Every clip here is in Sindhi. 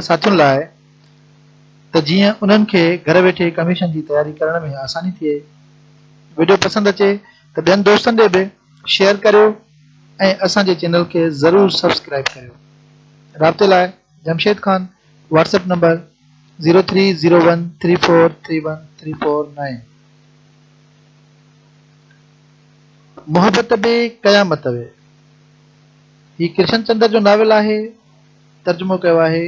ساٿين لاء ته جيئن انهن کي گهر ويٺي ڪميشن جي تياري ڪرڻ ۾ آساني ٿئي. وڊيو پسند اچي ته ٻين دوستن ڏي به شيئر ڪريو ۽ اسان جي چينل کي ضرور سبسڪرائيب ڪريو. رابطي لاء Jamshed Khan WhatsApp number zero three zero one three four three one three four nine. محبت به قيامت وي هي ڪرشن چندر جو ناول آهي. ترجمو ڪيو آهي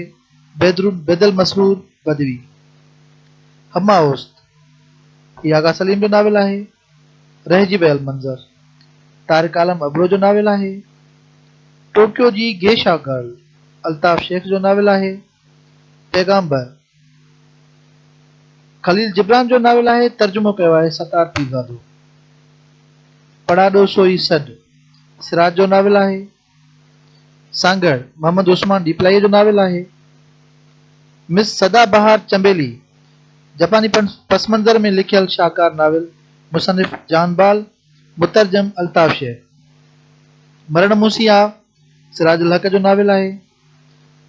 بيدل مسرور بدوي. همه اوست، هي آغا سليم جو ناول آهي. رهجي ويل منظر، طارق عالم ابڙو جو ناول آهي. ٽوڪيو جي گيشا گرل، الطاف شيخ جو ناول آهي. پيغامبر، خليل جبران جو ناول آهي، ترجمو ڪيو آهي ستار پيرزادو. پڙاڏو سوئي سڏ، سراج جو ناول آهي. سانگهڙ، محمد عثمان ڏيپلائيء جو ناول آهي. مس سدا بهار چنبيلي، جپاني پس منظر ۾ لکيل شاهڪار ناول، مصنف جان بال، مترجم الطاف شيخ. مرڻ مون سين آ، سراج الحق جو ناول آهي.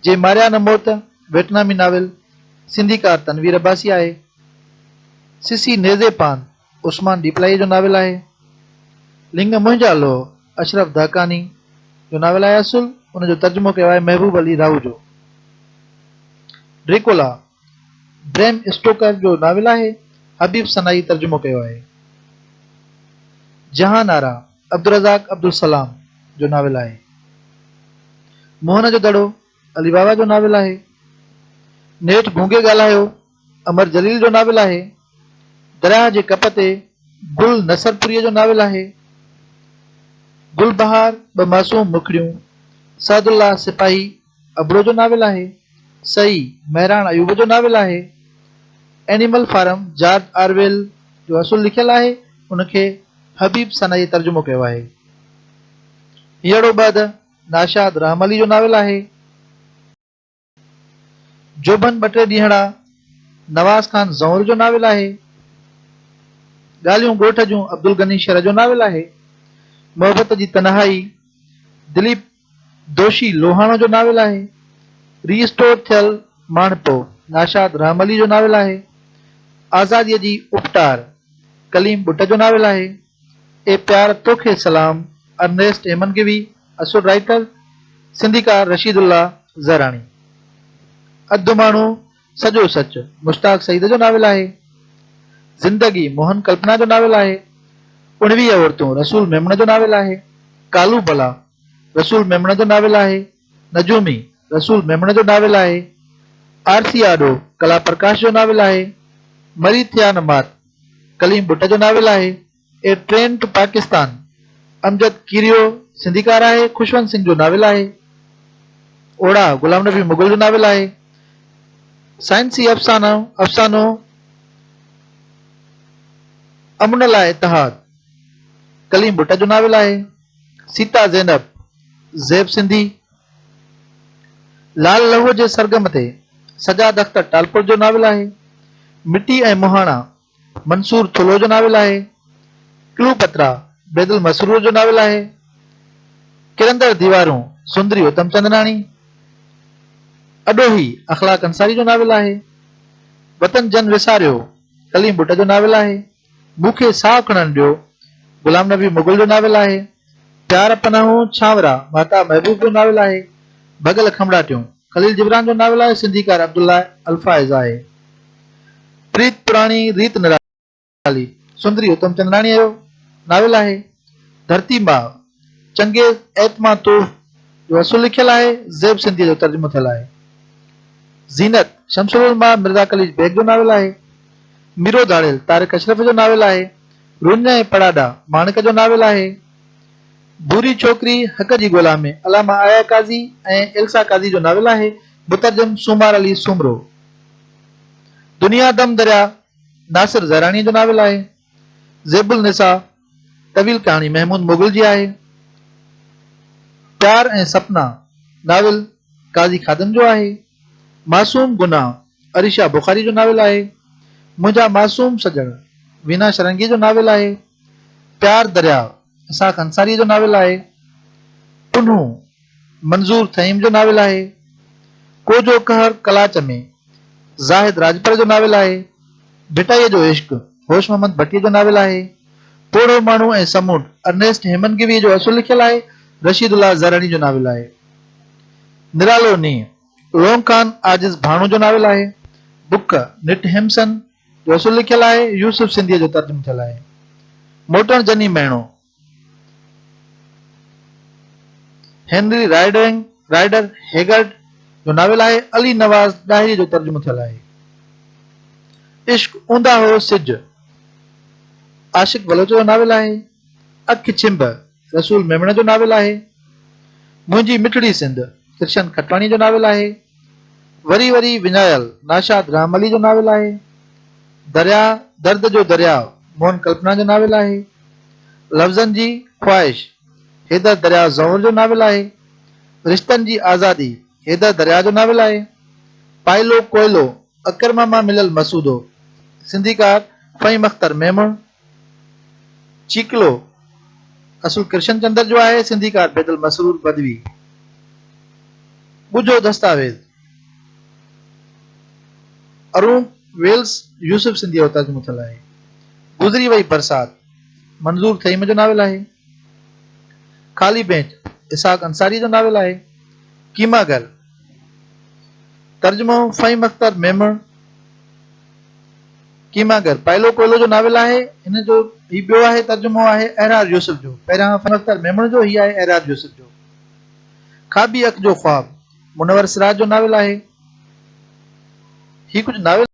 جي ماريا نه موت، ويٽنامي ناول، سنڌيڪار تنوير عباسي آهي. سسي نيزي پاند، عثمان ڏيپلائيء جو ناول آهي. لڱ منهنجا لوهه، اشرف دهقاني جو ناول آهي اصل ان جو ترجمو ڪيو آهي محبوب علي راهوجو. ڊريڪولا، بريم اسٽوڪر جو ناول آهي، حبيب سنائي ترجمو ڪيو آهي. جهان آرا، عبدالرزاق عبدالسلام جو ناول آهي. موهن جو دڙو، علي بابا جو ناول آهي. نيٺ گونگي ڳالهايو، امر جليل جو ناول آهي. درياهه جي ڪپ تي، گل نصرپوريء جو ناول آهي. گل بهار، ٻه معصوم مکڙيون، سعد الله سپاهي ابڙو جو ناول آهي. سئي، مهراڻ ايوب جو ناول آهي. اينيمل فارم، جارج آرويل جو اصل لکيل آهي، ان کي حبيب سنائيء ترجمو ڪيو آهي. هيئڙو ٻڌ، ناشاد رحم علي جو ناول آهي. جوڀن ٻه ٽي ڏينهڙا نواز خان زئونر جو ناول آهي. ڳالهيون ڳوٺ جون عبدالغني شر جو ناول آهي. محبت جي تنهائي دليپ دوشي لوهاڻو جو ناول آهي. ري اسٽور ٿيل ماڻهپو ناشاد رحم علي جو ناول آهي. آزاديء جي اپٽار ڪليم ٻٽ جو ناول آهي. اي پيار توکي سلام ارنيسٽ هيمنگوي اصل رائيٽر سنڌيڪار رشيد الله زهراڻي اڌ ماڻهو سڄو سچ مشتاق سعيد جو ناول آهي زندگي موهن ڪلپنا جو ناول آهي اڻويهه عورتون رسول ميمڻ جو ناول آهي ڪالو بلا رسول ميمڻ جو ناول آهي نجومي رسول ميمڻ جو ناول آهي آرسي آڏو ڪلا پرڪاش جو ناول آهي مري ٿيا نه مات ڪليم ٻٽ جو ناول آهي. A train to Pakistan Amjad Kerio سنڌيڪار آهي. خوشونت سنگهه جو ناول آهي. اوڙاهه غلام نبي مغل جو ناول آهي. سائنسي افسانو افسانو امن لاء اتحاد ڪليم ٻٽ جو ناول آهي. سيتا زينب زيب سنڌي. لال لهوء جي سرگم تي سجاد اختر ٽالپر جو ناول آهي. مٽي ۽ مهاڻا منصور ٿلهو جو ناول آهي. ڪلوپترا بيدل مسرور جو ناول آهي. ڪرندڙ ديوارون سندري اتم چندناڻي. اڏوهي اخلاق انصاري جو ناول آهي. وطن جن وساريو ڪليم ٻٽ جو ناول آهي. مون کي ساهه کڻڻ ڏيو غلام نبي مغل جو ناول آهي. پيار پناهون ڇانورا مهتاب محبوب جو ناول آهي. ڀڳل کنڀڙاٽيون خليل جبران جو ناول آهي. سنڌيڪار عبدالله الفائز آهي. پريت پراڻي ريت نرالي سندري اتم چندراڻيء جو ناول آهي. ڌرتي ماء چنگيز ايتماتوف جو اصل لکيل آهي. زيب سنڌيء جو ترجمو ٿيل آهي. زينت شمس العلماء مرزا قليچ بيگ جو ناول آهي. ميرو ڌاڙيل طارق اشرف جو ناول آهي. رڃ ۽ پڙاڏا ماڻڪ جو ناول آهي. ڀوري ڇوڪري حق جي ڳولا ۾ علامه آء آء قاضي ۽ ايلسا قاضي جو ناول آهي. مترجم سومار علي سومرو. دنيا دم دريا ناصر زهراڻيء جو ناول آهي. زيب النساء طويل ڪهاڻي محمود مغل جي آهي. پيار ۽ سپنا ناول قاضي خادم جو آهي. معصوم گناهه عريشا بخاري جو ناول آهي. منهنجا معصوم سڄڻ وينا شرنگي جو ناول آهي. پيار درياء اسحاق انصاريء جو ناول آهي. پنهون منظور ٿهيم جو ناول آهي. ڪوجهو قهر ڪلاچ ۾، زاهد راڄپر جو ناول آهي. ڀٽائيء جو عشق، هوش محمد ڀٽيء جو ناول آهي. پوڙهو ماڻهو ۽ سمونڊ، ارنيسٽ هيمنگوي جو اصل لکيل آهي، رشيد الله زهراڻي جو ناول آهي. نرالو نينهن، لونگ خان عاجز ڀاڻو جو ناول آهي. بک، نٽ هيمسن جو اصل لکيل آهي، يوسف سنڌيء جو ترجمو ٿيل آهي. موٽڻ جني مهڻو، هينري رائيڊرنگ، Rider Haggard، جو ناول آهي، علي نواز ڏاهري جو ترجمو ٿيل آهي. عشق اونداهو سج، عاشق بلوچ جو ناول آهي. اک ڇنڀ، رسول ميمڻ جو ناول آهي. منهنجي مٺڙي سنڌ، ڪرشن کٽواڻي جو ناول آهي. وري وري وڃايل، ناشاد رحم علي جو ناول آهي. درياء درد جو درياء، موهن ڪلپنا جو ناول آهي. لفظن جي خواهش، حيدر درياء زئور جو ناول آهي. رشتن جي آزادي، حيدر درياء جو ناول آهي. پائلو ڪوئلو، اڪرما مان مليل مسودو، سنڌيڪار فهيم اختر ميمڻ. چيڪلو، اصل ڪرشن چندر جو آهي، سنڌيڪار بيدل مسرور بدوي. ڳجهو دستاويز، ارون ويلز يوسف سنڌيء جو ترجمو ٿيل آهي. گذري وئي برسات، منظور ٿهيم جو ناول آهي. خالي بينچ، اسحاق انصاريء جو ناول آهي. قيما گهر، ترجمو فهيم اختر ميمڻ. قيما گهر، پائلو ڪوئلو جو ناول آهي. هن جو هي ٻيو آهي ترجمو آهي احرار يوسف جو. پهريان فهيم اختر ميمڻ جو، هي آهي احرار يوسف جو. کاٻي اک جو خواب، منور سراج جو ناول آهي. هي ڪجهه ناول.